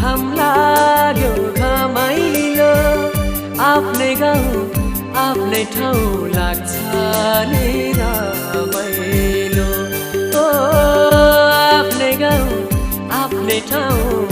घाम लाग्यो घमाइलो आफ्नै गाउँ आफ्नै ठाउँ लाग्छ नि रमाइलो ओ आफ्नै गाउँ आफ्नै ठाउँ